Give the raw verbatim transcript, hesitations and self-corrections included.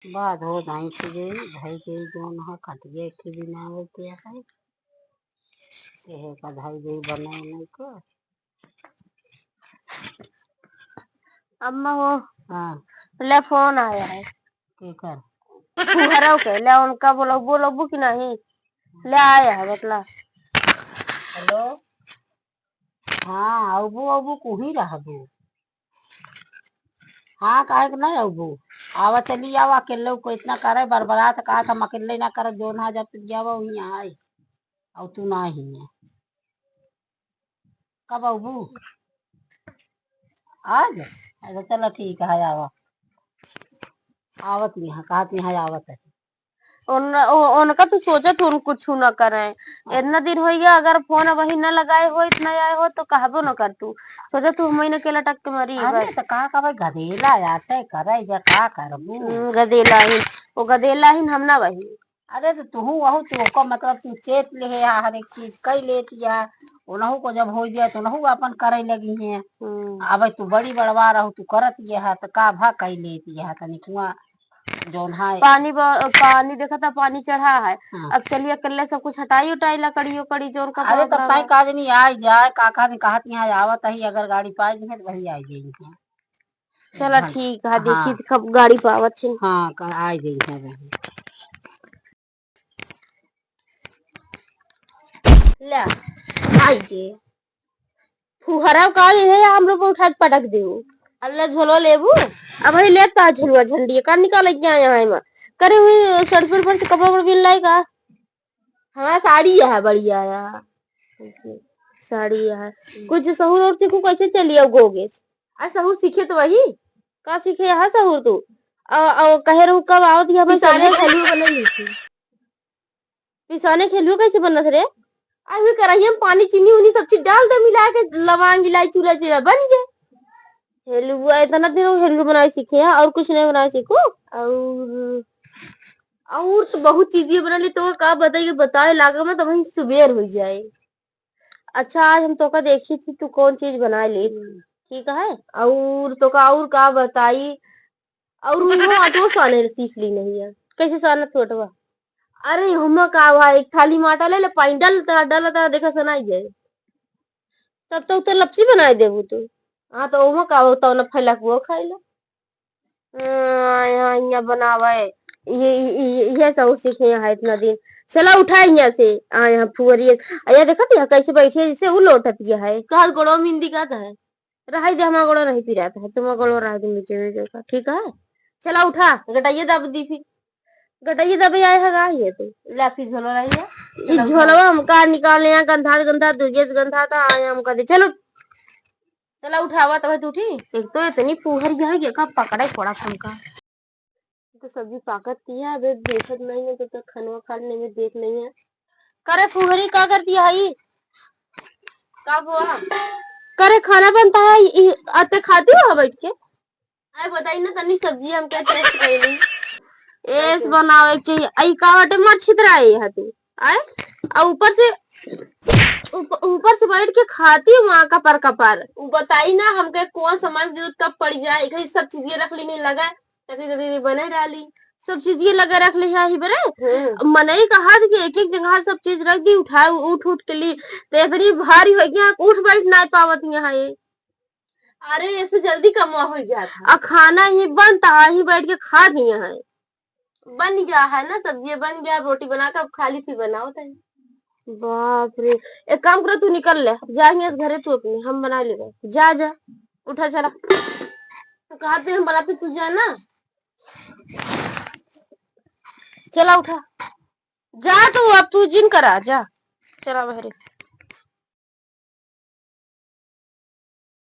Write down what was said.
बाद हो जाई कि गई, धई गई जौन है, कटिया के बिना हो के है। तेहे का धई गई बनाए नहीं को। अम्मा हो। हाँ। ले फोन आया है। केकर? फुहरव के, ले उनका बोलबू, बोलबू कि नहीं? ले आया है बतला। हेलो। हाँ, अबू, अबू कुही रहबू। हाँ, काहे के नहीं अबू? आवा, चली आवा, अकेले को इतना करे, बरबरात का हम अकेले ना करब, जौन है जब तक जावा वहीं आए। और तू ना ही है। कब अबू? आज? अच्छा, चलो ठीक है, आवा। आवत यहाँ, कहत यहाँ आवत है। उन-, उ-, उनका तू सोचत हो, उन कुछ ना करें। हाँ। इतना दिन हो गया, अगर फोन वही न लगाए हो, इतना आए हो, तो कहबो न कर तू। सोचत हो, हम ही न के लटक के मरी अरे, बस। तो का कहबे, गदेला आते करे, या का करबू? हम्म, गदेला ही, वो गदेला ही, हम ना वही। अरे, तो तुहू वहू, तू ओकर मतलब, तू चेत ले है, हर एक चीज कई लेती है। उनहू को जब हो जाए, तो उनहू अपन करे लगी हैं। हम्म। अब तू बड़ी बड़वा रहू, तू करत ये है, तो का भा कई लेती है, तनी कुआं जौन है। पानी ब-, पानी देखा था, पानी चढ़ा है। हाँ। अब चलिए अकेले सब कुछ हटाई उटाई, लकड़ी उकड़ी जौन का अरे, बड़ा तब बड़ा ताई बा। का जनी आई जाए, काका ने कहत यहाँ आवत ही, अगर गाड़ी पाई जाए तो वही आई जाएंगे। चला हाँ, ठीक है, देखी हाँ। तो कब गाड़ी पावत है। हाँ, का आई जाएंगे वही। ले, आई के। फुहरा का है, हम लोग को उठा के पटक देऊ। अल्लाह झोलवा लेबू? अब भाई लेता है झोलवा झंडी, का निकाल के आया है मैं? करे हुई सड़पुर पर से कपड़ा उपड़ा बिन लाई का? हमारा साड़ी है बढ़िया है। साड़ी है। कुछ सहूर और सीखू कैसे चली आओ गोगे? आ सहूर सीखे तो वही। का सीखे यहाँ सहूर तू? आ, आ, कहे रहू कब आवत ही हमारे पिसाने सामने? के हलवा बना ली थी। पिसाने के हलवा कैसे बनत रे? आई हुई कढ़ाई में पानी, चीनी उनी सब चीज डाल दे, मिला के लवांग, इलायची उलायची बन गए। हलवा, इतना दिन हो हलवा बनाए सीखे हैं, और कुछ नहीं बनाए सीखू? और, और तो बहुत चीजें बना ली, तो का बताइए, बताए लागे में तो वहीं सुबेर हो जाए। अच्छा, आज हम तोका देखी थी, तू कौन चीज बनाए ली। हम्म। ठीक है, और तोका और का बताई, और उन्हों आटो साने सीख ली नहीं है। कैसे सानत हो आटवा? अरे, हुमा का हुआ, एक थाली में आटा ले ले, पानी डाल, डाल, डाल, देखा सनाई जाए। तब तो, तो लपसी बनाए देबू तू। हाँ, तो ओमा का होता, ना फैला के वो खाई लो। हाँ, यहाँ, यहाँ बनावे। ये, ये, ये, ये सब सीखे हैं इतना दिन। चला उठा यहाँ से। आ, यहाँ फुहरिया। आ, ये देखत है कैसे बैठी है, जैसे वो लोटत है। कहा गोड़ो में इंदी का है? रहाई दे, हमारा गोड़ो नहीं पिरात है, तुम्हारा गोड़ो रहाई दे नीचे में देखा, ठीक है? चला उठा। गटाइए दब दी फिर। गटाइए दबे आए है गा ये तो। ला फिर झोलो रहिए। ई चला उठा। झोलवा हमका निकाले यहाँ गंधा गंधा, दुर्गेश गंधा था, आए हमका दे। चलो। चला उठावा तब तू उठी। एक तो इतनी फुहर यहाँ ये का पकड़े थोड़ा हमका। तो सब्जी पाकत किया, अबे देखत नहीं है, तो, तो खनवा खा लेने में देख लेंगे। करे फुहरी का कर दिया है ई? का हुआ? करे खाना बनता है, ई, आते खाती हो बैठ के? आए बताई ना, तनी सब्जी हमके टेस्ट कैली। एस बनावे के चाहिए। आई का बाटे, मर छितराए है तू। आए? आ ऊपर से, ऊप-, ऊपर से बैठ के खाती है वहाँ कपर कपर। उ बताई ना, हमके कौन सामान जरूरत कब पड़ जाए, एक ही सब चीजें रख लेने लगा। कभी कभी भी बने डाली। सब चीज ये लगा रख ले है ही बरे। हम्म। मनई कहा कि एक एक जगह सब चीज रख दी, उठा, उठ उठ के ली, तो इतनी भारी हो गया, उठ बैठ ना पावत यहाँ ये। अरे, इसमें जल्दी कमवा हो गया था। आ खाना ही बनता है, ही बैठ के खा दिया है। बन गया है ना, सब्जी बन गया, रोटी बना के अब खाली फिर बनाओ तनी। बाप रे, एक काम करो, तू निकल ले, जा हियां से घरे तू अपने, हम बना लेबे। जा, जा, उठा, चला। तो कहा थे हम बनाते, तू जा ना। चला उठा, जा तू, अब तू जिन करा, जा, चला बहरे।